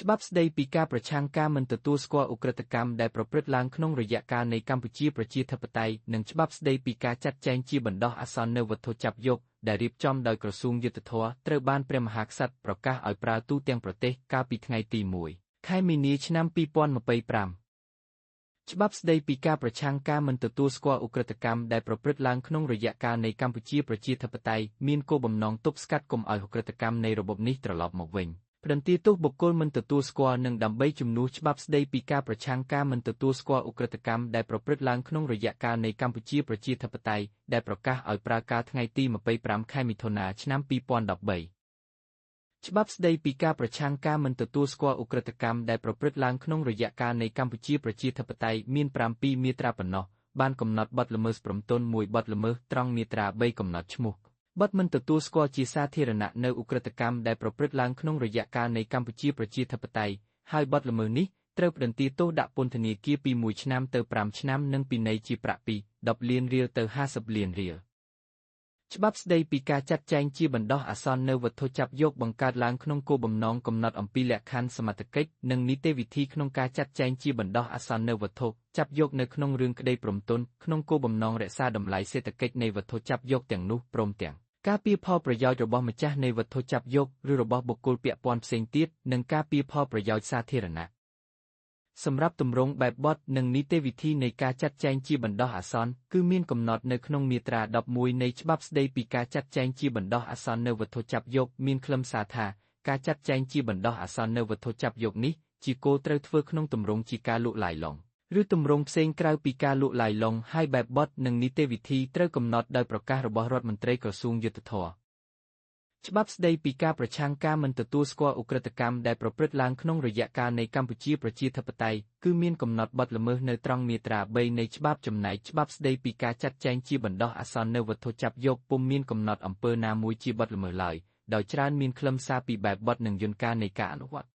ច្បាប់ស្តីពីការប្រឆាំងការមិនទទួលស្គាល់ឧក្រិដ្ឋកម្មដែលប្រព្រឹត្តឡើងក្នុងរយៈកាលនៃកម្ពុជាប្រជាធិបតេយ្យនិងច្បាប់ស្តីពីការចាត់ចែងជាបណ្ដោះអាសន្ននូវវត្ថុចាប់យកដែលរៀបចំដោយក្រសួងយុត្តិធម៌ត្រូវបានព្រះមហាក្សត្រប្រកាសឲ្យប្រើទូទាំងប្រទេសកាលពីថ្ងៃទី1ខែមីនាឆ្នាំ2025ច្បាប់ស្តីពីការប្រឆាំងការមិនទទួលស្គាល់ឧក្រិដ្ឋកម្មដែលប្រព្រឹត្តឡើងក្នុងរយៈកាលនៃកម្ពុជាប្រជាធិបតេយ្យមានគោលបំណងទប់ស្កាត់កុំឲ្យឧក្រិដ្ឋកម្មនៃរបបនេះត្រឡប់មកវិញផ្តន្ទាទោសបុគ្គលមិនទទួលស្គាល់និងដើម្បីជំនួសច្បាប់ស្តីពីការប្រឆាំងការមិនទទួលស្គាល់ឧក្រិដ្ឋកម្មដែលប្រព្រឹត្តឡើងក្នុងរយៈកាលនៃកម្ពុជាប្រជាធិបតេយ្យដែលប្រកាសឲ្យប្រើកាលថ្ងៃទី25ខែមិថុនាឆ្នាំ2013ច្បាប់ស្តីពីការប្រឆាំងការមិនទទួលស្គាល់ឧក្រិដ្ឋកម្មដែលប្រព្រឹត្តឡើងក្នុងរយៈកាលនៃកម្ពុជាប្រជាធិបតេយ្យមាន7មាត្រាប៉ុណ្ណោះបានកំណត់បទល្មើសព្រហ្មទណ្ឌមួយបទល្មើសត្រង់មាត្រា3កំណត់ឈ្មោះបទមិនទទួលស្គាល់ជាសាធារណៈនៅឧក្រិដ្ឋកម្មដែលប្រព្រឹត្តឡើងក្នុងរយៈកាលនៃកម្ពុជាប្រជាធិបតេយ្យហើយបទល្មើសនេះត្រូវផ្តន្ទាទោសដាក់ពន្ធនាគារពី1ឆ្នាំទៅ5ឆ្នាំនិងពិន័យជាប្រាក់ពី10លានរៀលទៅ50លានរៀលច្បាប់ស្តីពីការចាត់ចែងជាបណ្ដោះអាសន្ននូវវត្ថុចាប់យកបង្កើតឡើងក្នុងគោលបំណងកំណត់អំពីលក្ខខណ្ឌសមត្ថកិច្ចនិងនីតិវិធីក្នុងការចាត់ចែងជាបណ្ដោះអាសន្ននូវវត្ថុចាប់យកនៅក្នុងរឿងក្តីព្រហ្មទណ្ឌក្នុងគោលបំណងរក្សាតម្លៃសេដ្ឋកិច្ចនៃវត្ថុចាប់យកទាំងនោះព្រមទាំងការពារផលប្រយោជន៍របស់ម្ចាស់នៃវត្ថុចាប់យកឬរបស់បុគ្គលពាក់ព័ន្ធផ្សេងទៀតនិងការពារផលប្រយោជន៍សាធារណៈសម្រាប់ទម្រង់បែបបទនិងនីតិវិធីនៃការចាត់ចែងជាបណ្ដោះអាសន្នគឺមានកំណត់នៅក្នុងមាត្រា11នៃច្បាប់ស្តីពីការចាត់ចែងជាបណ្ដោះអាសន្ននូវវត្ថុចាប់យកមានខ្លឹមសារថាការចាត់ចែងជាបណ្ដោះអាសន្ននូវវត្ថុចាប់យកនេះជាគោលត្រូវធ្វើក្នុងទម្រង់ជាការលក់ឡាយឡុងឬទម្រង់ផ្សេងក្រៅពីការលក់ឡាយឡុងហើយបែបបទនិងនីតិវិធីត្រូវកំណត់ដោយប្រកាសរបស់រដ្ឋមន្ត្រីក្រសួងយុត្តិធម៌ច្បាប់ស្តីពីការប្រឆាំងការមិនទទួលស្គាល់ឧក្រិដ្ឋកម្មដែលប្រព្រឹត្តឡើងក្នុងរយៈកាលនៃកម្ពុជាប្រជាធិបតេយ្យគឺមានកំណត់បទល្មើសនៅត្រង់មាត្រា3នៃច្បាប់ចំណែកច្បាប់ស្តីពីការចាត់ចែងជាបណ្ដោះអាសន្ននូវវត្ថុចាប់យកពុំមានកំណត់អំពើណាមួយជាបទល្មើសឡើយដោយច្រើនមានខ្លឹមសារពីបែបបទនិងយន្តការនៃការអនុវត្ត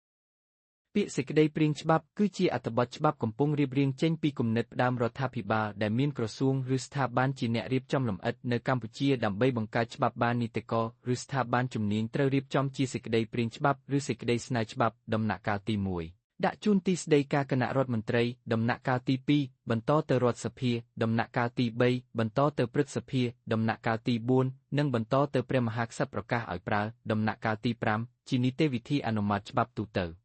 ពាក្យសេចក្តីព្រាងច្បាប់គឺជាអត្ថបទច្បាប់កំពុងរៀបរៀងចេញពីគំនិតផ្ដើមរដ្ឋាភិបាលដែលមានក្រសួងឬស្ថាប័នជាអ្នករៀបចំលម្អិតនៅកម្ពុជាដើម្បីបង្កើតច្បាប់បាននីតិករឬស្ថាប័នជំនាញត្រូវរៀបចំជាសេចក្តីព្រាងច្បាប់ឬសេចក្តីស្នើច្បាប់ដំណាក់កាលទី1ដាក់ជូនទីស្តីការគណៈរដ្ឋមន្ត្រីដំណាក់កាលទី2បន្តទៅរដ្ឋសភាដំណាក់កាលទី3បន្តទៅព្រឹទ្ធសភាដំណាក់កាលទី4និងបន្តទៅព្រះមហាក្សត្រប្រកាសឲ្យប្រើដំណាក់កាលទី5ជានីតិវិធីអនុម័តច្បាប់ទូទៅ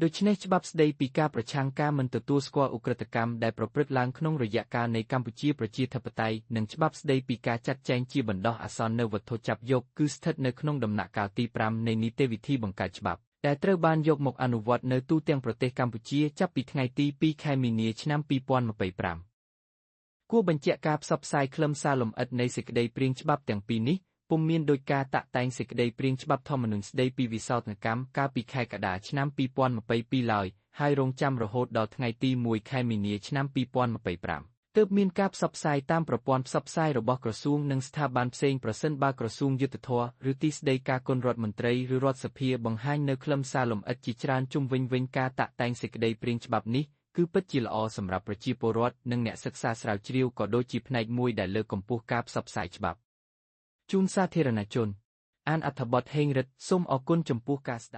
ដូច្នេះច្បាប់ស្តីពីការប្រឆាំងការមិនទទួលស្គាល់ឧក្រិដ្ឋកម្មដែលប្រព្រឹត្តឡើងក្នុងរយៈកាលនៃកម្ពុជាប្រជាធិបតេយ្យនិងច្បាប់ស្តីពីការចាត់ចែងជាបណ្ដោះអាសន្ននូវវត្ថុចាប់យកគឺស្ថិតនៅក្នុងដំណាក់កាលទី5នៃនីតិវិធីបង្កើតច្បាប់ដែលត្រូវបានយកមកអនុវត្តនៅទូទាំងប្រទេសកម្ពុជាចាប់ពីថ្ងៃទី2ខែមីនាឆ្នាំ2025គួរបញ្ជាក់ការផ្សព្វផ្សាយខ្លឹមសារលម្អិតនៃសេចក្តីព្រាងច្បាប់ទាំងពីរនេះពុំមានដោយការតាក់តែងសេចក្តីព្រាងច្បាប់ធម្មនុញ្ញស្តីពីវិសោធនកម្មកាលពីខែកក្កដាឆ្នាំ2022ឡើយហើយរងចាំរហូតដល់ថ្ងៃទី1ខែមីនាឆ្នាំ2025ទើបមានការផ្សព្វផ្សាយតាមប្រព័ន្ធផ្សព្វផ្សាយរបស់ក្រសួងនិងស្ថាប័នផ្សេងប្រសិនបើក្រសួងយុត្តិធម៌ឬទីស្តីការគុណរដ្ឋមន្ត្រីឬរដ្ឋសភាបង្ហាញនៅខ្លឹមសារលម្អិតជាច្រើនជុំវិញការតាក់តែងសេចក្តីព្រាងច្បាប់នេះគឺពិតជាល្អសម្រាប់ប្រជាពលរដ្ឋនិងអ្នកសិក្សាស្រាវជ្រាវក៏ដូចជាផ្នែកមួយដែលលើកកម្ពស់ការផ្សព្វផ្សាយច្បាប់ជូនសាធារណជនអានអត្ថបទហេងរិទ្ធសូមអរគុណចំពោះការស្ដាប់